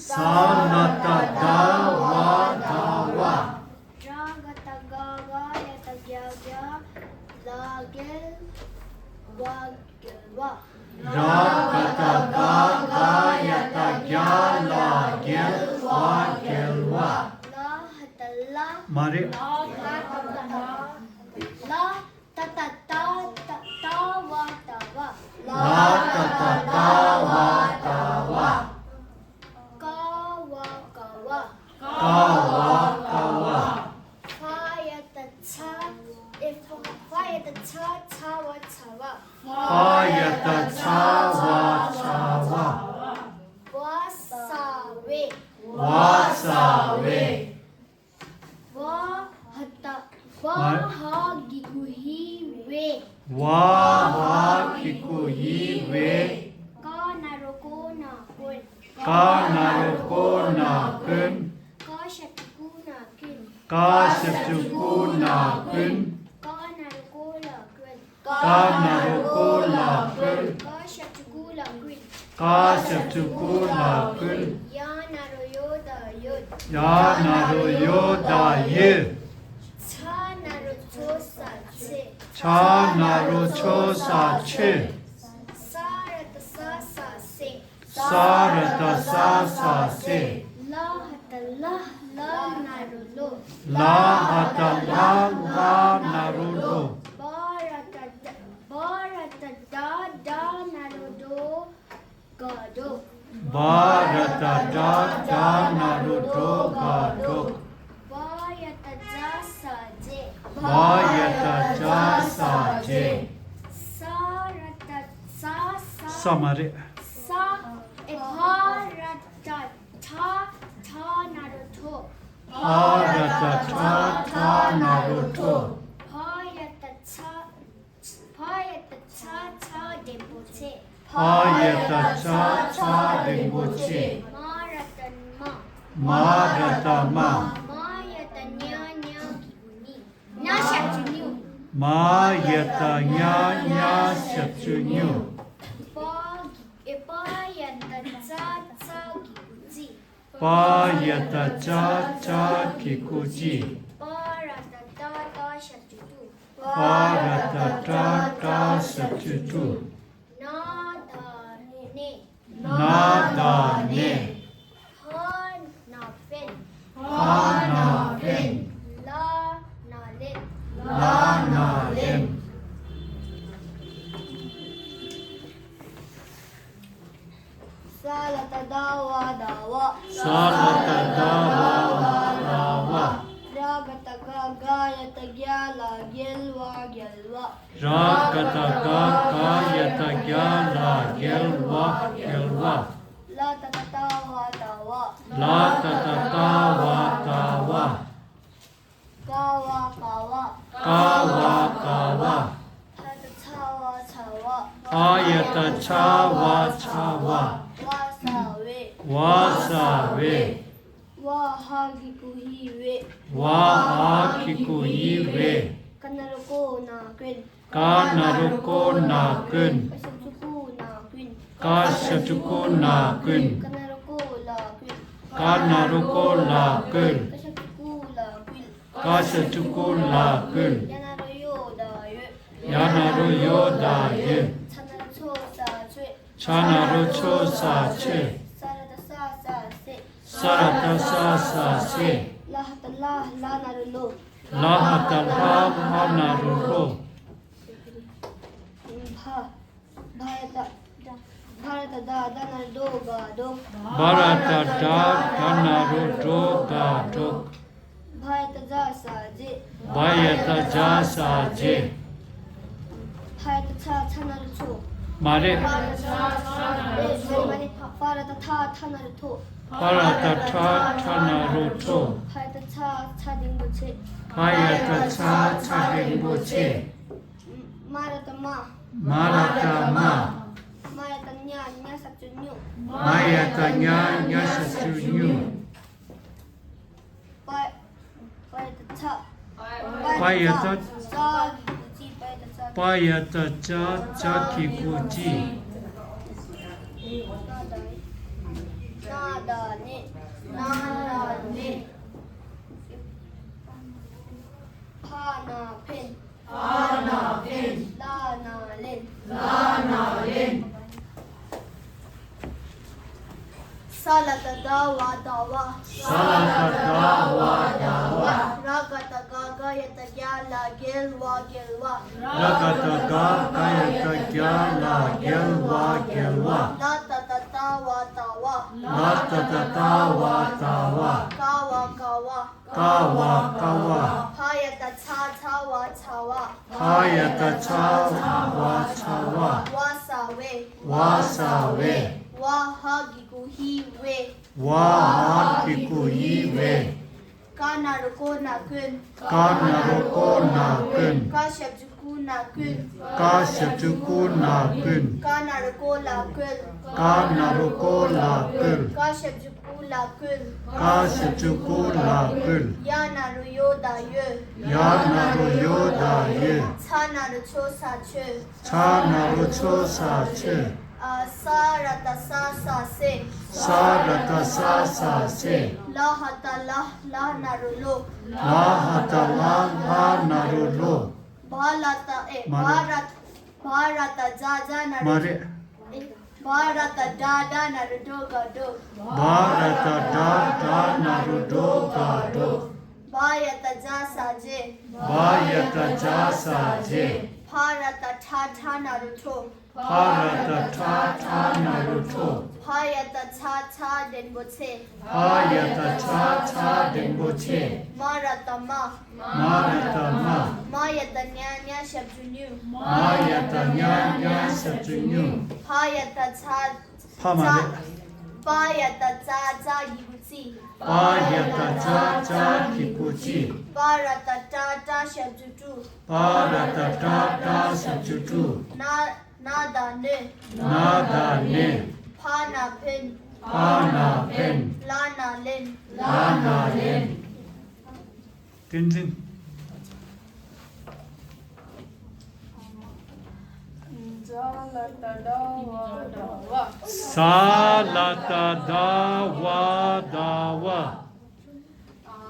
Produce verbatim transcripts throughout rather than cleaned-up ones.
ས་ལ་བཏགས་སྡ་བ་སྡ་བ། ར་ག་བཏགས་རྒ་རྒ་ཡ་བཏགས་རྒྱ་རྒྱ། ལ་རྒྱལ་བ་རྒྱལ་བ། ར་ག་བཏགས་རྒ་རྒ་ཡ་བཏགས་རྒྱ་ལ་རྒྱལ་བ་རྒྱལ་བ། ལ་ཧ་བཏགས་ལྷ། མ་རེད། ལ་ཧ་བཏགས་ལྷ། ལ་ཏ་བཏགས་ལྟ་ལྟ་ལྟ་བ་ལྟ་བ། ལ་ཏ་བཏགས་ལྟ་བ་ལྟ་བ། ཀ་བ་ཀ་བ། ཀ་བ་ཀ་བ། ཕ་ཡ་བཏགས་ཕྱ། ཨེ་ཕ་ཕ་ཡ་བཏགས་ཕྱ་ཕྱ་བ་ཕྱ་བ། ཕ་ཡ་བཏགས་ཕྱ་བ་ཕྱ་བ། བ་ས་བེ། བ་ས་བེ། བ་ཧ་བཏགས་བ་ཧ་གི་གུ་ཧི་བེ། བ་ཧ་གི་གུ་ཧི་བེ། ཀ་ན་རོ་ཀོ་ན་ཀུན། ཀ་ན་རོ་ཀོ་ན་ཀུན། ཀ་ཞབས་ཀྱུ་ཀུ་ན་ཀུན། ཀ་ཞབས་ཀྱུ་ཀུ་ན་ཀུན། ཀ་ན་རོ་ཀོ་ལ་ཀུན། ཀ་ན་རོ་ཀོ་ལ་ཀུན། ཀ་ཞབས་ཀྱུ་ཀུ་ལ་ཀུན། ཀ་ཞབས་ཀྱུ་ཀུ་ལ་ཀུན། ཡ་ན་རོ་ཡོ་ད་ཡོད། ཡ་ན་རོ་ཡོ་ད་ཡོད། ཆ་ན་རོ་ཆོ་ས་ཆེ། ཆ་ན་རོ་ཆོ་ས་ཆེ། ས་ར་བཏགས་ས་ས་སེ། ས་ར་བཏགས་ས་ས་སེ། ལ་ཧ་བཏགས་ལྷ་ལྷ་ན་རོ་ལྷོ། ལ་ཧ་བཏགས་ལྷ་ལྷ་ན་རོ་ལྷོ། བ་ར་བཏགས་བ་ར་བཏགས་བྲ་བྲ་ན་རོ་བྲོ་དགའ་བྲོ། བ་ར་བཏགས་བྲ་བྲ་ན་རོ་བྲོ་དགའ་བྲོ། བ་ཡ་བཏགས་བྱ་ས་བྱེ། བ་ཡ་བཏགས་བྱ་ས་བྱེ། ས་ར་བཏགས་ས་ས། ས་མ་རེད། ས། ཨེ་བ་ར་བཏགས་བྲ་བྲ་ན་རོ་བྲོ། བ་ར་བཏགས་བྲ་བྲ་ན་རོ་བྲོ། བ་ཡ་བཏགས་བྱ། བ་ཡ་བཏགས་བྱ་བྱ་འགྲེང་བུ་བྱེ། བ་ཡ་བཏགས་བྱ་བྱ་འགྲེང་བུ་བྱེ། མ་ར་བཏགས་མ། མ་ར་བཏགས་མ། མ་ཡ་བཏགས་མྱ་མྱ་གི་གུ་མྱི། ཉ་ཞབས་ཀྱུ་ཉུ། མ་ཡ་བཏགས་མྱ་མྱ་ཞབས་ཀྱུ་ཉུ། པ་གི་ཨེ་པ་ཡ་བཏགས་པ་པ་གི་གུ་པི། པ་ཡ་བཏགས་པ་པ་གི་གུ་པི། པ་ར་བཏགས་པྲ་པྲ་ཞབས་ཀྱུ་པྲུ། པ་ར་བཏགས་པྲ་པྲ་ཞབས་ཀྱུ་པྲུ། ན་ད་ནེ། ན་ད་ནེ། ཧ་ན་ཧྥེན། ཧ་ན་ཧྥེན། ལ་ན་ལེན། ལ་ན་ལེན། ས་ལ་བཏགས་སྡ་བ་སྡ་བ། ས་ལ་བཏགས་སྡ་བ་སྡ་བ། ར་ག་བཏགས་རྒ་རྒ་ཡ་བཏགས་རྒྱ་ལ་རྒྱལ་བ་རྒྱལ་བ། ར་ག་བཏགས་རྒ་རྒ་ཡ་བཏགས་རྒྱ་ལ་རྒྱལ་བ་རྒྱལ་བ། ལ་ཏ་བཏགས་ལྟ་བ་ལྟ་བ། ལ་ཏ་བཏགས་ལྟ་བ་ལྟ་བ། ཀ་བ་ཀ་བ། ཀ་བ་ཀ་བ། ཕ་ཡ་བཏགས་ཕྱ་བ་ཕྱ་བ། ཕ་ཡ་བཏགས་ཕྱ་བ་ཕྱ་བ། བ་ས་བེ། བ་ས་བེ། བ་ཧ་གི་གུ་ཧི་བེ། བ་ཧ་གི་གུ་ཧི་བེ། ཀ་ན་རོ་ཀོ་ན་ཀུན། ཀ་ན་རོ་ཀོ་ན་ཀུན། ཀ་ཞབས་ཀྱུ་ཀུ་ན་ཀུན། ཀ་ཞབས་ཀྱུ་ཀུ་ན་ཀུན། ཀ་ན་རོ་ཀོ་ལ་ཀུན། ཀ་ན་རོ་ཀོ་ལ་ཀུན། ཀ་ཞབས་ཀྱུ་ཀུ་ལ་ཀུན། ཀ་ཞབས་ཀྱུ་ཀུ་ལ་ཀུན། ཡ་ན་རོ་ཡོ་ད་ཡོད། ཡ་ན་རོ་ཡོ་ད་ཡོད། ཆ་ན་རོ་ཆོ་ས་ཆོད། ཆ་ན་རོ་ཆོ་ས་ཆོད། ས་ར་བཏགས་ས་ས་སེ། ས་ར་བཏགས་ས་ས་སེ། ལ་ཧ་བཏགས་ལྷ་ལྷ་ན་རོ་ལྷོ། ལ་ཧ་བཏགས་ལྷ་ལྷ་ན་རོ་ལྷོ། བ། བ་ཡ་བཏགས་བ་ར་བཏགས་བྲ་བྲ་ན་རོ་བྲོ་དགའ་བྲོ། བ་ར་བཏགས་བྲ་བྲ་ན་རོ་བྲོ་དགའ་བྲོ། བ་ཡ་བཏགས་བྱ་ས་བྱེ། བ་ཡ་བཏགས་བྱ་ས་བྱེ། ཕ་ཡ་བཏགས་ཕྱ་ཕྱ་ན་རོ་ཕྱོ། མ་རེད། ཕ་ར་བཏགས་ཕྲ་ཕྲ་ན་རོ་ཕྲོ། ཕ་ར་བཏགས་ཕྲ་ཕྲ་ན་རོ་ཕྲོ། ཕ་ཡ་བཏགས་ཕྱ་ཕྱ་འགྲེང་བུ་ཕྱེ། ཕ་ཡ་བཏགས་ཕྱ་ཕྱ་འགྲེང་བུ་ཕྱེ། མ་ར་བཏགས་མ། མ་ར་བཏགས་མ། མ་ཡ་བཏགས་མྱ་མྱ་ཞབས་ཀྱུ་མྱུ། མ་ཡ་བཏགས་མྱ་མྱ་ཞབས་ཀྱུ་མྱུ། པ། པ་ཡ་བཏགས་པ། པ་ཡ་བཏགས། པ་ཡ་བཏགས་པ་ཡ་བཏགས་པ་ཡ་བཏགས་པ་ཡ་བཏགས་པ་ཡ་བཏགས་པ་ཡ་བཏགས་པ་ཡ་བཏགས་པ་ཡ་བཏགས་པ། ན་ད་ནི། ན་ད་ནི། ཕ་ན་ཕན། ཕ་ན་ཕན། ལ་ན་ལེན། ལ་ན་ལེན། ས་ལ་བཏགས་སྡ་བ་སྡ་བ། ས་ལ་བཏགས་སྡ་བ་སྡ་བ། ར་ག་བཏགས་རྒ་རྒ་ཡ་བཏགས་རྒྱ་ལ་རྒྱལ་བ་རྒྱལ་བ། ར་ག་བཏགས་རྒ་རྒ་ཡ་བཏགས་རྒྱ་ལ་རྒྱལ་བ་རྒྱལ་བ། ལ་ཏ་བཏགས་ལྟ་བ་ལྟ་བ། ལ་ཏ་བཏགས་ལྟ་བ་ལྟ་བ། ཀ་བ་ཀ་བ། ཀ་བ་ཀ་བ། ཕ་ཡ་བཏགས་ཕྱ་ཕྱ་བ་ཕྱ་བ། ཕ་ཡ་བཏགས་ཕྱ་ཕྱ་བ་ཕྱ་བ། བ་ས་བེ། བ་ས་བེ། བ་ཧ་གི་གུ་ཧི་བེ། བ་ཧ་གི་གུ་ཧི་བེ། ཀ་ན་རོ་ཀོ་ན་ཀུན། ཀ་ན་རོ་ཀོ་ན་ཀུན། ཀ་ཞབས་ཀྱུ་ཀུ་ན་ཀུན། ཀ་ཞབས་ཀྱུ་ཀུ་ན་ཀུན། ཀ་ན་རོ་ཀོ་ལ་ཀུལ། ཀ་ན་རོ་ཀོ་ལ་ཀུལ། ཀ་ཞབས་ཀྱུ་ཀུ་ལ་ཀུལ། ཀ་ཞབས་ཀྱུ་ཀུ་ལ་ཀུལ། ཡ་ན་རོ་ཡོ་ད་ཡོད། ཡ་ན་རོ་ཡོ་ད་ཡོད། ཚ་ན་རོ་ཆོ་ས་ཆོད། ཚ་ན་རོ་ཆོ་ས་ཆོད། ཨ། ས་ར་བཏགས་སྲ་སྲ་སྲེད། ས་ར་བཏགས་སྲ་སྲ་སྲེད། ལ་ཧ་བཏགས་ལྷ་ལྷ་ན་རོ་ལྷོ། ལ་ཧ་བཏགས་ལྷ་ལྷ་ན་རོ་ལྷོ། བ་ལ་བཏགས་ཨེ། མ་རེད། བ་ར་བཏགས་བཛྲ་བཛྲ་ན་རོ། མ་རེད། བ་ར་བཏགས་བཛྲ་བཛྲ་ན་རོ་བཛྲོ་ག་བཛྲོག་བ་ར་བཏགས་བཛྲ་བཛྲ་ན་རོ་བཛྲོ་ག་བཛྲོག་བ་ཡ་བཏགས་བཛྲ་ས་བཛྲེད། བ་ཡ་བཏགས་བཛྲ་ས་བཛྲེད། ཕ་ར་བཏགས་ཕྲ་ཕྲ་ན་རོ་ཕྲོ། ཕ་ར་བཏགས་ཕྲ་ཕྲ་ན་རོ་ཕྲོ། ཕ་ཡ་བཏགས་ཕྱ་ཕྱ་འགྲེང་བུ་ཕྱེད། ཕ་ཡ་བཏགས་ཕྱ་ཕྱ་འགྲེང་བུ་ཕྱེད། མ་ར་བཏགས་མ། མ་ར་བཏགས་མ། མ་ཡ་བཏགས་མྱ་མྱ་ཞབས་ཀྱུ་མྱུ། མ་ཡ་བཏགས་མྱ་མྱ་ཞབས་ཀྱུ་མྱུ། ཕ་ཡ་བཏགས་ཕྱ། ཕ་མ་རེད། པ་ཡ་བཏགས་པྱ་པྱ་གི་གུ་པྱི། པ་ཡ་བཏགས་པྱ་པྱ་གི་གུ་པྱི། པ་ར་བཏགས་པྲ་པྲ་ཞབས་ཀྱུ་པྲུ། པ་ར་བཏགས་པྲ་པྲ་ཞབས་ཀྱུ་པྲུ། ན་ན་ད་ནི། ན་ད་ནི། ཕ་ན་ཕན། ཕ་ན་ཕན། ལ་ན་ལེན། ལ་ན་ལེན། བསྟན་འཛིན། ཛ་ལ་བཏགས་ཛྡ་བ་ཛྡྷ་བ། ཟ་ལ་བཏགས་ཟྡ་བ་ཛྡྷ་བ།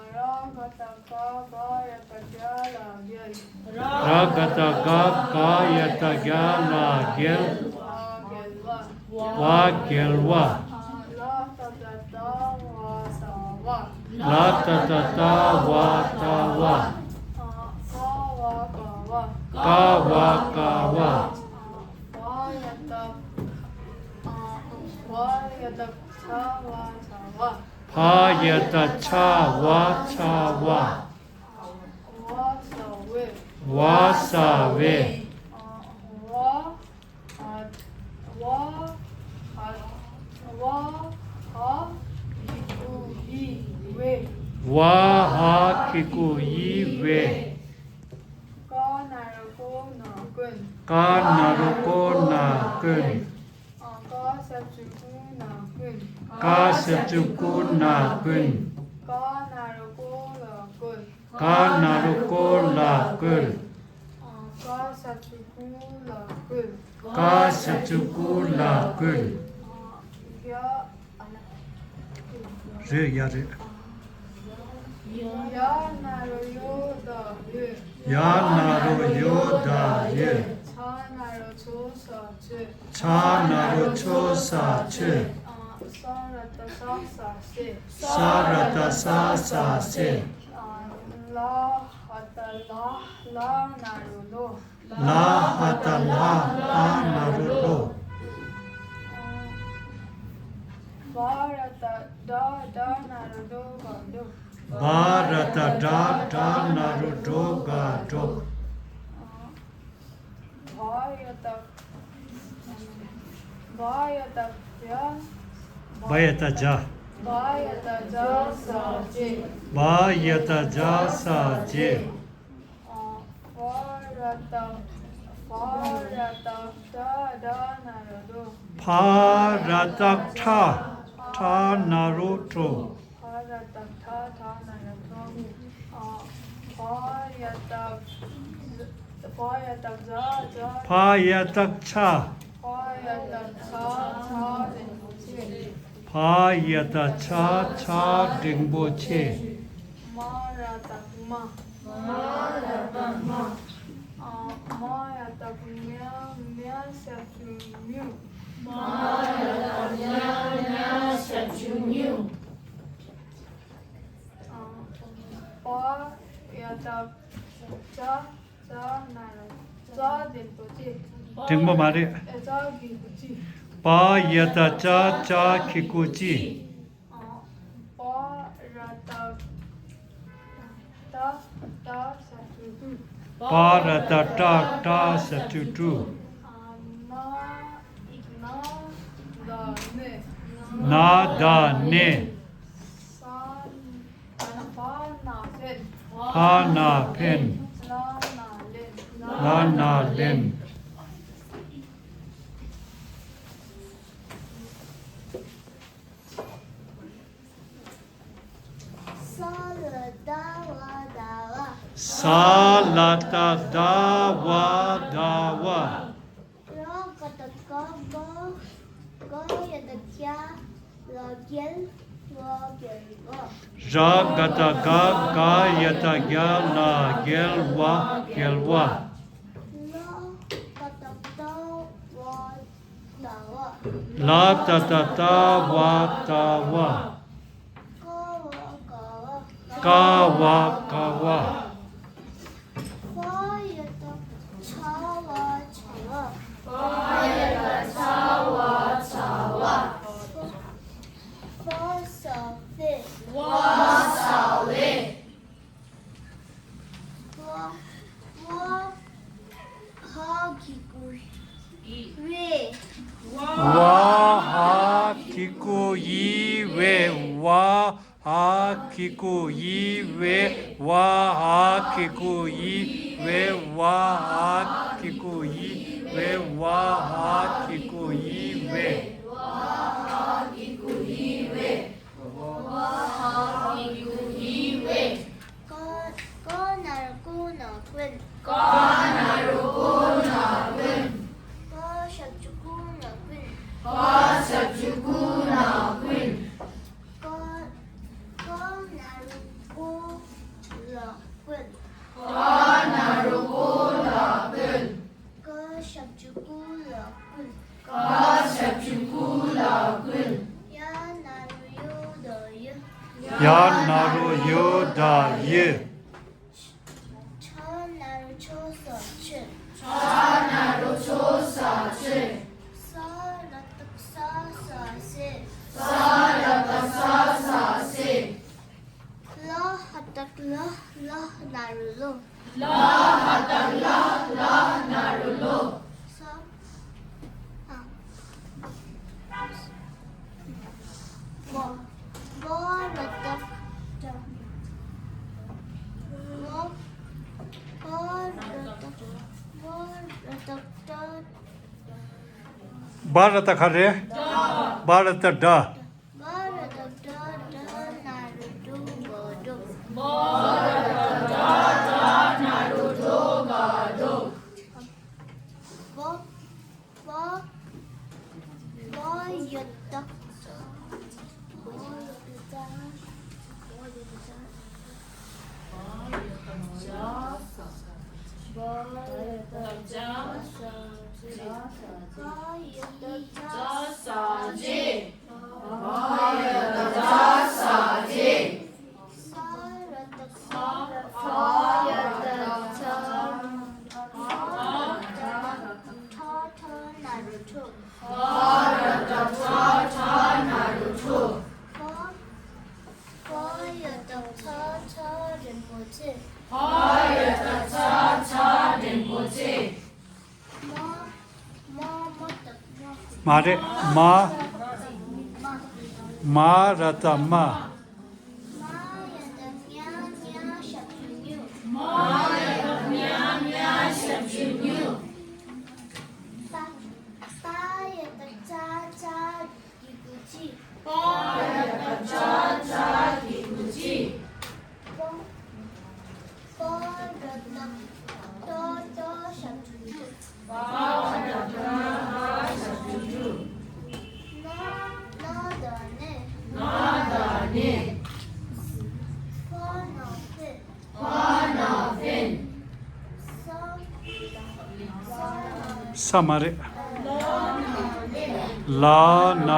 ར་ག་བཏགས་རྒ་རྒ་ཡ་བཏགས་རྒྱ་ལ་རྒྱལ། ར་ག་བཏགས་རྒ་རྒ་ཡ་བཏགས་རྒྱ་ལ་རྒྱལ། བ་རྒྱལ་བ། བ་རྒྱལ་བ། ལ་ཏ་བཏགས་ལྟ་བ་ལྟ་བ། ལ་ཏ་བཏགས་ལྟ་བ་ལྟ་བ། ཀ་བ་ཀ་བ། ཀ་བ་ཀ་བ། བ་ཡ་བཏགས། བ་ཡ་བཏགས་བྱ་བ་བྱ་བ། བ་ཡ་བཏགས་བྱ་བ་བྱ་བ། བ་ས་བེ། བ་ས་བེ། བ། བ། བ། བ་ཧ་གི་གུ་ཧི་བེ། བ་ཧ་གི་གུ་ཧི་བེ། ཀ་ན་རོ་ཀོ་ན་ཀུན། ཀ་ན་རོ་ཀོ་ན་ཀུན། ཀ་ཞབས་ཀྱུ་ཀུ་ན་ཀུན། ཀ་ཞབས་ཀྱུ་ཀུ་ན་ཀུན། ཀ་ན་རོ་ཀོ་ལ་ཀུལ། ཀ་ན་རོ་ཀོ་ལ་ཀུལ། ཀ་ཞབས་ཀྱུ་ཀུ་ལ་ཀུལ། ཀ་ཞབས་ཀྱུ་ཀུ་ལ་ཀུལ། ཡ། རེད་ཡ་རེད། ཡ་ན་རོ་ཡོ་ད་ཡོད། ཡ་ན་རོ་ཡོ་ད་ཡོད། ཆ་ན་རོ་ཆོ་ས་ཆོད། ཆ་ན་རོ་ཆོ་ས་ཆོད། ས་ར་བཏགས་སྲ་སྲ་སྲེད། ས་ར་བཏགས་སྲ་སྲ་སྲེད། ལ་ཧ་བཏགས་ལྷ་ལྷ་ན་རོ་ལྷོ། ལ་ཧ་བཏགས་ལྷ་ལྷ་ན་རོ་ལྷོ། བ་ར་བཏགས་བཛྲ་བཛྲ་ན་རོ་བཛྲོ་ག་བཛྲོག་བ་ར་བཏགས་བཛྲ་བཛྲ་ན་རོ་བཛྲོ་ག་བཛྲོག་བ་ཡ་བཏགས། བ་ཡ་བཏགས་བྱ། བ་ཡ་བཏགས་བྱ། བ་ཡ་བཏགས་བྱ་ས་བྱེད། བ་ཡ་བཏགས་བྱ་ས་བྱེད། ཕ་ར་བཏགས། ཕ་ར་བཏགས་ཕྲ་ཕྲ་ན་རོ་ཕྲོ། ཕ་ར་བཏགས་ཕྲ་ཕྲ་ན་རོ་ཕྲོ། ཕ་ར་བཏགས་ཕྲ་ཕྲ་ན་རོ་ཕྲོ། ཕ་ཡ་བཏགས། ཕ་ཡ་བཏགས་ཕྱ་ཕྱ། ཕ་ཡ་བཏགས་ཕྱ། ཕ་ཡ་བཏགས་ཕྱ་ཕྱ་རིན་པོ་ཆེ། ཕ་ མ་ཡ་བཏགས་མཆ་མཆ་འགྲེང་བུ་མཆེ། མ་ར་བཏགས་མ། མ་ར་བཏགས་མ། ཨ། མ་ཡ་བཏགས་མྱ་མྱ་ཞབས་ཀྱུ་མྱུ། མ་ཡ་བཏགས་མྱ་མྱ་ཞབས་ཀྱུ་མྱུ། ཨ། པ་ཡ་བཏགས་པྱ་པྱ་ན་རོ་པྱ་འགྲེང་བུ་ཅེ། འགྲེང་བུ་མ་རེད། ཨ། པྱ་འགྲེང་བུ་ཅེ། པ་ཡ་བཏགས་པྱ་པྱ་གི་གུ་ཅི། ཨ། པ་ར་བཏགས་པྲ་པྲ་ཞབས་ཀྱུ་པྲུ། པ་ར་བཏགས་པྲ་པྲ་ཞབས་ཀྱུ་པྲུ། ཨ། ན་ཡིག་ན་ད་ནེ། ན་ད་ནེ། ས་ན་བ་ན་བྷེན། བ་ན་བྷེན། ལ་ན་ལེན། ལ་ན་ལེན། ས་ལ་བཏགས་སྡ་བ་སྡ་བ། ས་ལ་བཏགས་སྡ་བ་སྡ་བ། ར་ག་བཏགས་རྒ་རྒ་ཡ་བཏགས་རྒྱ་རྒྱལ་རྒྱལ་བ་རྒྱལ་བ། ར་ག་བཏགས་རྒ་རྒ་ཡ་བཏགས་རྒྱ་ལ་རྒྱལ་བ་རྒྱལ་བ། ལ་ག་བཏགས་ལྟ་བ་ལྟ་བ། ལ་ཏ་བཏགས་ལྟ་བ་ལྟ་བ། ཀ་བ་ཀ་བ། ཀ་བ་ཀ་བ། ཚ་ཡ་བཏགས་ཚ་བ་ཚ་བ། ཚ་ཡ་བཏགས་ཚ་བ་ཚ་བ། ཧྥ་ས་ཧྥེ། ཧྥ་ས་ཧྥེ། ཝ་ཝ་ཧ་གི་གུ་ཝེ། ཝ་ཧ་གི་གུ་ཝེ། ཝ་ཧ་གི་གུ་ཝེ། ཝ་ཧ་གི་གུ་ཝེ། ཝ་ཧ་གི་གུ་ཝེ། ཝ་ཧ་གི་གུ་ཝེ། ཝ་ཧ་གི་གུ་ཝེ། ཝ་ཧ་གི་གུ་ཝེ། ཀ་ཀ་ན་རོ་ཀུ་ན་ཀུན། ཀ་ན་རོ་ཀུ་ན་ཀུན། ཀ་ཞབས་ཀྱུ་ཀུ་ན་ཀུན། ཀ་ཞབས་ཀྱུ་ཀུ་ན་ཀུན། ཀ་ཀ་ན་རོ་ཀུ་ལ་ཀུན། ཀ་ན་རོ་ཀུ་ལ་ཀུན། ཀ་ཞབས་ཀྱུ་ཀུ་ལ་ཀུན། ཀ་ཞབས་ཀྱུ་ཀུ་ལ་ཀུན། ཡ་ན་རོ་ཡོ་ད་ཡུ། ཡ་ན་རོ་ཡོ་ད་ཡུ། ཆ་ན་རོ་ཆོ་ས་ཆུ། ཆ་ན་རོ་ཆོ་ས་ཆུ། ས་ར་བཏགས་ས་ས་སེ། ས་ར་བཏགས་ས་ས་སེ། ལ་ཧ་བཏགས་ལ་ལ་ན་རོ་ལོ། ལ་ཧ་བཏགས་ལ་ལ་ན་རོ་ལོ། ས་ཨ་བ་བ་ར་བཏགས་བྲ། བ་བ་ར་བཏགས་བ་ར་བཏགས་བྲ། བ་ར་བཏགས་ག་རེ། བ་ར་བཏགས་བྲ། བ་ར་བཏགས་བྲ་བྲ་ན་རོ་བྲོ་ག་བྲོ། བ་ར་བཏགས་བྲ་བྲ་ན་རོ་བྲོ་ག་བྲོ། བ་བ་བ་ཡ་བཏགས་བ་ཡ་བཏགས་བ་ཡ་བཏགས་བ་ཡ་བཏགས་བ་ཡ་བཏགས་བྱ་ས་བྱེ། བྱ་ས་བྱེ། ས་ཡ་བཏགས་ས་ས་བྱེ། ས་ར་བཏགས་ས་ས་ཡ་བཏགས་ས་ས་ཡ་བཏགས་ས་ས་ན་རོ་ཁྲོ། ཧ་ར་བཏགས་ཧྲ་ཧྲ་ན་རོ་ཧྲོ། ཧ་ཧ་ཡ་བཏགས་ཧྲ་ཧྲ་རིན་པོ་ཆེ། ཧ་ཡ་བཏགས་ཧྲ་ཧྲ་རིན་པོ་ཆེ། མ་མ་མ་བཏགས་མ། མ་རེད། མ། མ་ར་བཏགས་མ། མ་ཡ་བཏགས་མྱ་མྱ་ཞབས་ཀྱུ་མྱུ། མ་ཡ་བཏགས་མྱ་མྱ་ཞབས་ཀྱུ་མྱུ། ཏ་ཏ་ཡ་བཏགས་ཏ་ཏ་གི་གུ་ཏི། ཏ་ཡ་བཏགས་ཏ་ཏ་གི་གུ་ཏི། ཏོ་ཏོ་ཡ་བཏགས་ཏོ་ཏོ་ཞབས་ཀྱུ་ཏོ། ཏོ་ཡ་བཏགས་ཏོ་ཏོ་ཞབས་ཀྱུ་ཏོ། ན་ན་ད་ནེ། ས་མ་རེད། ལ་ན་